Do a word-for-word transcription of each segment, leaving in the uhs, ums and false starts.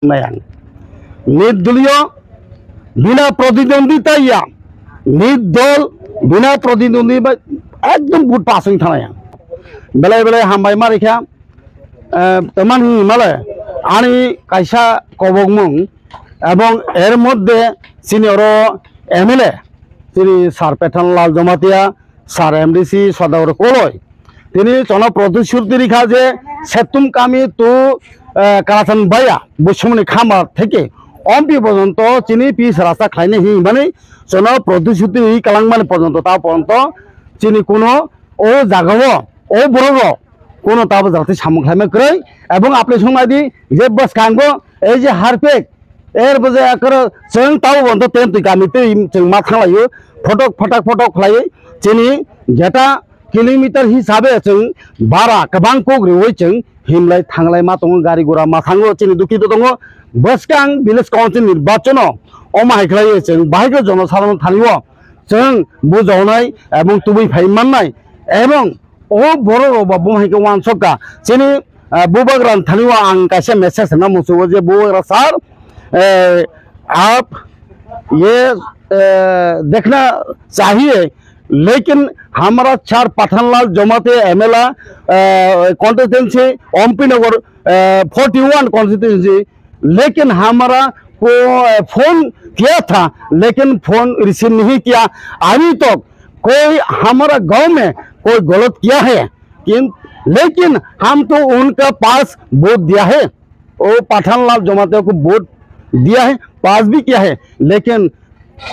nai ang. Nirduliyo, bina proditondita ya, nirdol, bina proditondita, ekdom vote pass wng thanai ang. Belai belai hambai ma rikha, eh, teman hwnwi male, ani kaisa kobokmung, ebong er moddhe chini oro M L A, chini Sir Pathan Lal Jamatia, Sir M D C Sodagar Koloi, tini jono protishruti rikha je Septum kami tu, eh, Kalachan Baya, Bushumuni Khamar theke ompi porjonto chini pis rasta khlainai hinmani jono protishruti ri kalangmani porjonto ta porjonto chini kuno o jagao, o borok rok kuno tabo jati samung khlaima kwrwi, ebong apli songmadi je bwskango ei je harpek, er bo je akoro chwng tabo bondo ten twi kami twi chwng ma thanglaio, photok photok photok khlaiwi chini jeta kilometer hisabe chwng bara kwbang kok riwi chwng himlai thanglai ma tongo, gari gura ma thango, chini dukhi to tongo. Bwskang village council nirbachono omo hai khlaiwi chwng bahai khe jono sarono thani o chwng bujonai ebong tubui phai mannai, ebong o borok rok bo bumhai khe uansuk kha. Chini, ah, bubagra thani o ang kaisa message rwna muchungo je bubagra sir, eh, aap ye, eh, dekhna chahiye, lekin hamara sir Pathanlal Jamatia M L A, eh, constituency, Ompi Nagar, eh, forty one constituency, लेकिन हमारा को फोन किया था, लेकिन phone receive नहीं किया। अभी तक कोई हमारा गांव में कोई गलत किया है, किन-, लेकिन हम तो उनका पास वोट दिया है, वो पठानलाल जमातिया को वोट दिया है, पास भी किया है, लेकिन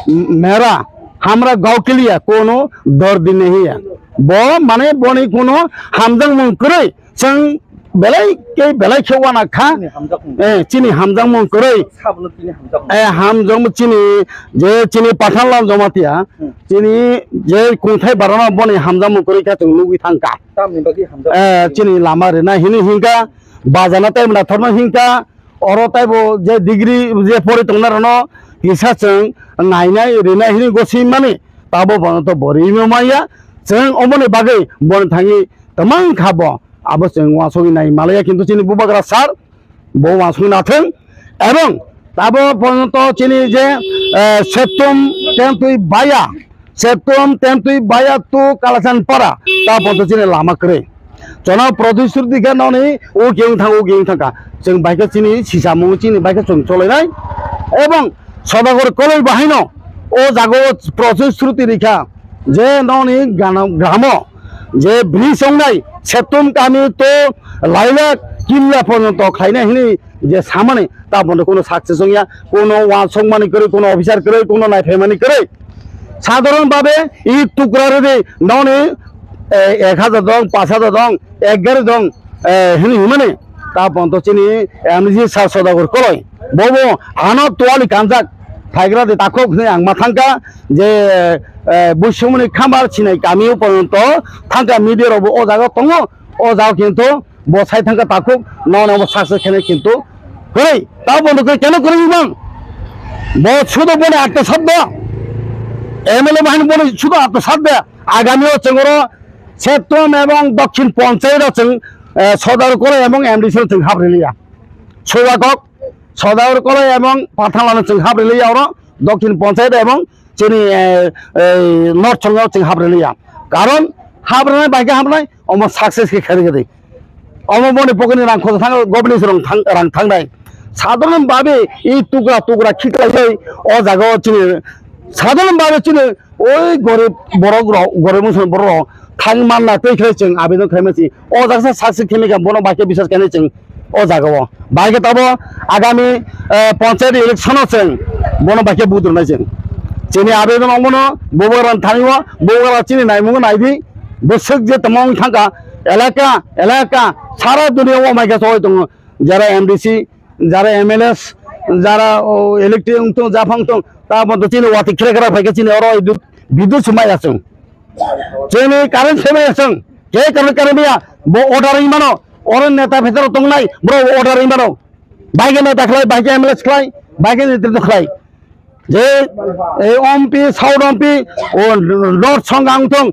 मेरा, हमरा गांव के लिए कोनो दर्द नहीं है। Bo mane boni kuno hamjakmung kwrwi, chwng belai khe belai khe uana kha. Chini hamjakmung. Eh, chini hamjakmung kwrwi. Sabono chini hamjakmung. Eh, hamjakmung chini, je chini Pathanlal Jamatia, Hmm. chini je kungthai barano boni hamjakmung kwrwi kha chwng nugwi thangkha. Tamni bagwi hamjakmung. Eh, chini lama rina hini hinkha, bajana tei mna thorno hinkha, oro taibo je degree je pori tongna rano kisa chwng nainai rinai hini gosi mani, tabo bono to bo rima maya. Chwng omoni bagwi boni thangwi tamang kha bo, abo chwng uansugwi nai malaya, kintu chini bubagra sir bo uansugwi nathwng, ebong tabo porjonto chini je, eh, Septum tentwi baya, Septum tentwi baya tu Kalachan Para, ta porjonto chini lama kwrwi. Chwngno protishruti khe noni o kiyung thang, o kiyung thangkha. Chwng bai khe chini sisamung, chini bai khe chwng cholainai. Ebong Sodagar Koloi bahaino o jaga o protishruti rikha je noni gana-, gramo je bridge wngnai Septum kami to Lailak Killa porjonto khlainai hwnwi je samani ta bono kuno success wngya, kuno uansukmani kwrwi, kuno officer kwrwi, kuno naiphaimani kwrwi. Sadharon bhabe i tukra rwdi noni, eh, ek hajar dong, panch hajar dong, ek gari dong, eh, hwnwi hwnmani ta ponto chini M D C sir Sodagar Koloi. Bobo ano tuali kanjak phaigra de takhuk hwnwi ang ma thangkha je, eh, Bushumuni Khamar sinai kami o porjonto thangkha, media rok bo o jaga tongo, o jaga kintu bo sai thangkha takhuk, nono bo success khenai kintu kwrwi. Ta bono kwrwi, keno kwrwi bang? Bo sudo boni atmosat do. M L A bahini boni sudo atmosat de. Agami o chwng oro Septum ebong Dokhin Ponchayat o chwng, eh, Sodagar Koloi ebong M D C o chwng hap riliya. Soba kok Sodagar Koloi ebong Pathanlal o chwng hap riliya oro Dokhin Ponchayat ebong chini, eh, eh, North Songha o chwng hap riliya. Karon hap rwnai bai khe hapnai omo success khe khe rwgwi. Omo boni pocket ni rang khoto thang, government rang thang, rang thangnai. Sadharon bhabe i tukra tukra khiklai o jaga o chini sadharon bhabe chini oi gorib borok rok, gorib mosol borok rok thang manna tei khe chwng abedon khlai masi. O jaga sa success khe mega bono bai khe biswas khe chwng o jaga o. Bai khe tabo agami, eh, panchayat election o chwng bono bai khe vote rwnai chwng. Chini abedon omono bubagra thani o, bubagra chini naimung naidi. Bwswk je tamo wng thangkha, elaka, elaka, sara dunia o mai khe choi tongo, jara M D C, jara M L As, jara, o, electric wng tong, japhang tong, ta bo chini watwi khre khre phai khe chini oro bidut, bidut se maya chwng. Chini current se maya chwng, ke current, current maya, bo order wng mano, oro neta phetaro tongnai, bro order wng mano. Bai khe neta khlai, bai khe M L As khlai, bai khe netrito khlai. Je, eh, ompi, South ompi, o North Songha wng thong,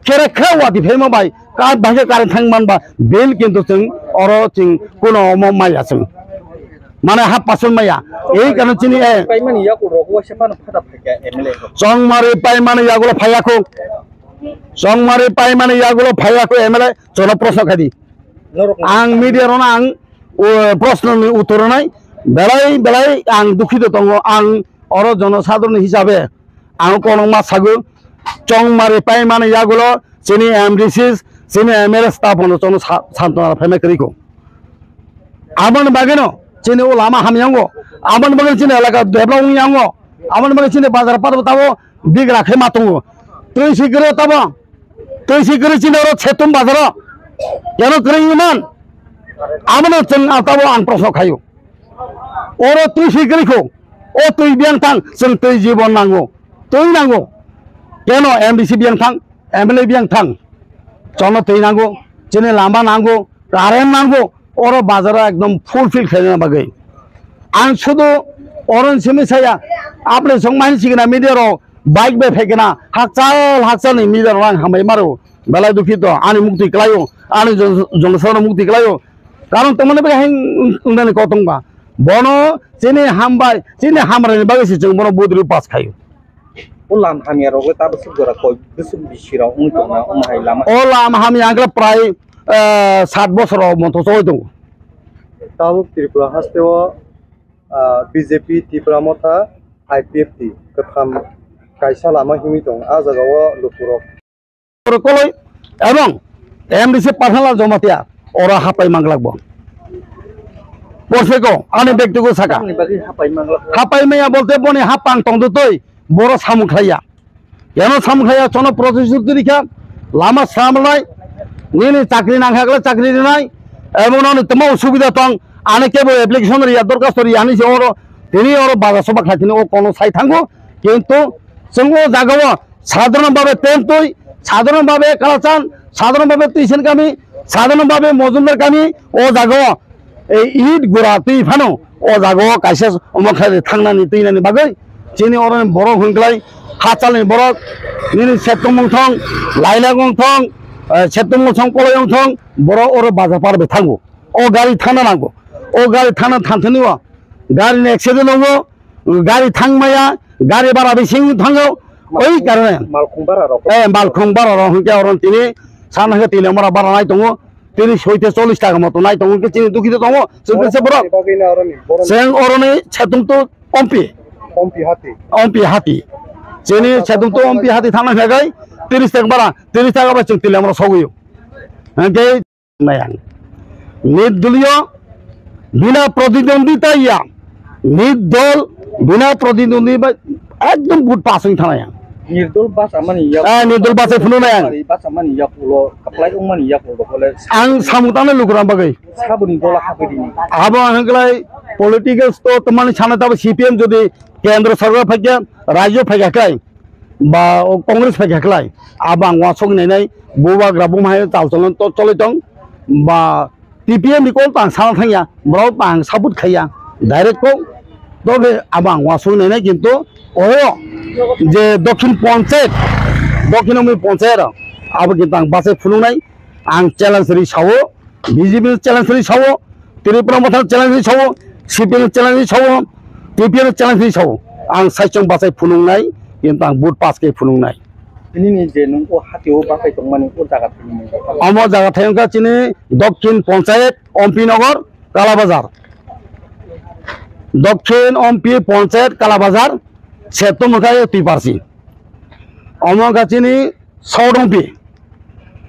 khere khe watwi phaima bai, ka-, bai khe current thang man ba, bill kintu chwng oro chwng kuno omo maya chwng. Mane hap pasun maya. Ei kano chini, eh. Paimani yago rogo se pano phata phakya M L A rok. Chongmari paimani yagulo phayakho. Chongmari paimani yagulo phayakho M L A, chono proshno khadi. Norok ang media rona ang, o, proshno ni uttor nai. Belai, belai ang dukhito tongo. Ang oro jonosadharon hisabe ang kono ma sago. Chongmari paimani yagulo chini M D C, chini M L A staff no chono sa-, santona phaima kwrwi kho. Aboni bagwino chini o lama hamya wngo. Aboni bagwi chini elaka develop wngya wngo. Aboni bagwi chini bazar parbo tabo bigra khe ma tongo. Twi si kwrwi tabo. Twi si kwrwi chini oro Setum bazaro. Keno kwrwi wngman? Abono chwng tabo ang proshno khaio. Oro twi si kwrwi kho. O twi biyang thang, chwng twi jibon nango. Twi nango. Keno M D C biyang thang, M L A biyang thang. Chono twi nango. Chini lama nango. Current nango, oro bazaro ekdom fulfill khlaina bagwi. Ang sudu oro simi saya, apni song mani sigina media rok bike bai phaikena hakchal hakchal ni media rok ang hambai maro, belai dukhito, ani mukti klaio, ani jon-, jonosabhano mukti klaio. Karon tongmani bagwi hain wngnani kok tongba. Bono chini hambai, chini hamrai ni bagwi se chwng bono vote rwi pass khaio. O lam hamya rok le tabuk swk jora koi bwswk bisi rok wng tong na, omo hai lama. O lam hamya ang khe prai, eh, sat bosor rok monto chogwi tongo. Tabuk Tripura haste o, ah, B J P, Tipra Motha, I P F T kwtham kaisa lama himwi tongo. A jaga o luku rok. Koloi ebong M D C Parhanla Jamatia oro hapai manglak bo. Porseko ani bektigo saka. Tamni bagwi hapai manglak bo? Hapai maya bolte boni hapang tongdo toi boro samung khlaiya. Yano samung khlaiya chono protestut rikha lama sramlai nini chakri nangkha kle chakri rinai ebong noni tamo subida tong ani kebo application riya dorkhasto riya ani se oro tini oro baga soba khlaitini o kono sai thango kintu chwng o jaga o Sadharon bhabe tentwi, sadharon bhabe kalachan, sadharon bhabe twisen kami, sadharon bhabe mojumdar kami, o jaga o ei it gura twi phano o jaga o kaisa omo khlai thangnani twinani bagwi chini oro borok hwnklai hachalni borok nini Setumung thong, Lailagong thong, eh, Setumung thong, Koloyong thong, borok oro bazar par bai thango. O gari thangna nango. O gari thangna thangthani o gari ni accident wngo. Gari thangmaya, gari bara bising thango, oi karone. Malkhung bara rok. Eh, malkhung bara rok hwnkhe oro tini sana khe tini mora bara nai tongo, tini soite chollish taka moto nai tongo, hwnkhe chini dukhi tongo, chwng khe se borok. Bagwi na oroni, borok. Chwng oroni Setumtu ompi. Ompi hati. Ompi hati. Chini Setumtu ompi hati thangna khe gai, tiris taka bara, tiris taka bai chwng tini mora sogwi o. Hwnkhe nai ang. Nirduliyo bina pratidwondita ya, nirdol bina pratidwondi ba ekdom but pasing thanai ang. Nirdol basa mani yak. Ah, nirdol basa phunu nai ang. Basa mani yak ulo kaplai ung mani yak ulo kole. Ang samung tangna lukuram bagwi. Sabuni dola habidi ni. Abo ang hwnkhlai political sto tomani sana tabo C P M jodi kendro sarkar phaikya, rajyo phaikya khlai. Ba o Congress phaikha khlai, abo ang uansuk nainai, bubagra bumhai chal cholo to choloi tong, ba T P M ni kol to ang sana thangya, borok to ang support khaiya, direct kok, tobe abo ang uansuk nainai, kintu o je Dokhin Ponchayat, Dokhin Omoi Ponchayat rok, abo kintu ang bachai phunuknai, ang challenge ri sao, B J P no challenge ri sao, Tripura Motha no challenge ri sao, C P M no challenge ri sao, T P M no challenge ri sao. Ang saichung bachai phunuknai, kintu ang vote pass khe phunuknai. Nini je nwng o hati o bachai tongmani o jaga thani mung kha? Omo jaga thani wngkha chini Dokhin Ponchayat, Ompi Nagar, Kalabazar. Dokhin Ompi Ponchayat, Kalabazar, Setum wngkha o Tiparsi. Omo wngkha chini South Ompi.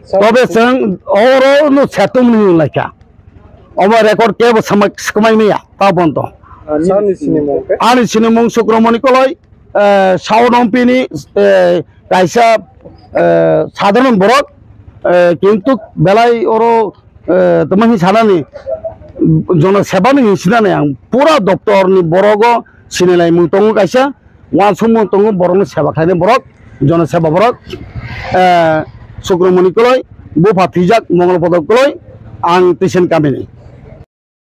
Tobe chwng oro no Setum ni wng laikha. Omo record kebo swmai-, swmai maya, ta bonto. Ani sinimung khe? Ani sinimung Sukramoni Koloi, eh, South Ompi ni, eh, kaisa, eh, sadharon borok, eh, kintu belai oro, eh, tamo hin sanani, jono seba ni hin sinani ang pura doptor ni borogo sinilai mung tongo kaisa. Uansukmung tongo borokno seba khlainai borok, jono seba borok, eh, Sukramoni Koloi, bupha thwijak Mongol Podok Koloi, ang Tisen kamini.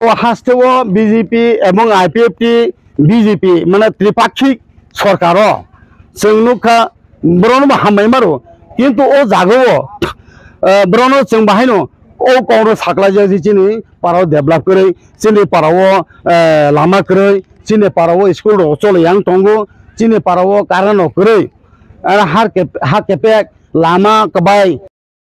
O haste o B J P ebong I P F T, B J P, mane tripakhik sorkar o chwng nukha, borokno bo hambai maro, kintu o jaga o, eh, borokno chwng bahaino o kok no saklai jak di chini para o develop kwrwi, chini para o, eh, lama kwrwi, chini para o school rok choli yang tongo, chini para o current rok kwrwi. Ar har kep-, ha kepek lama kwbai.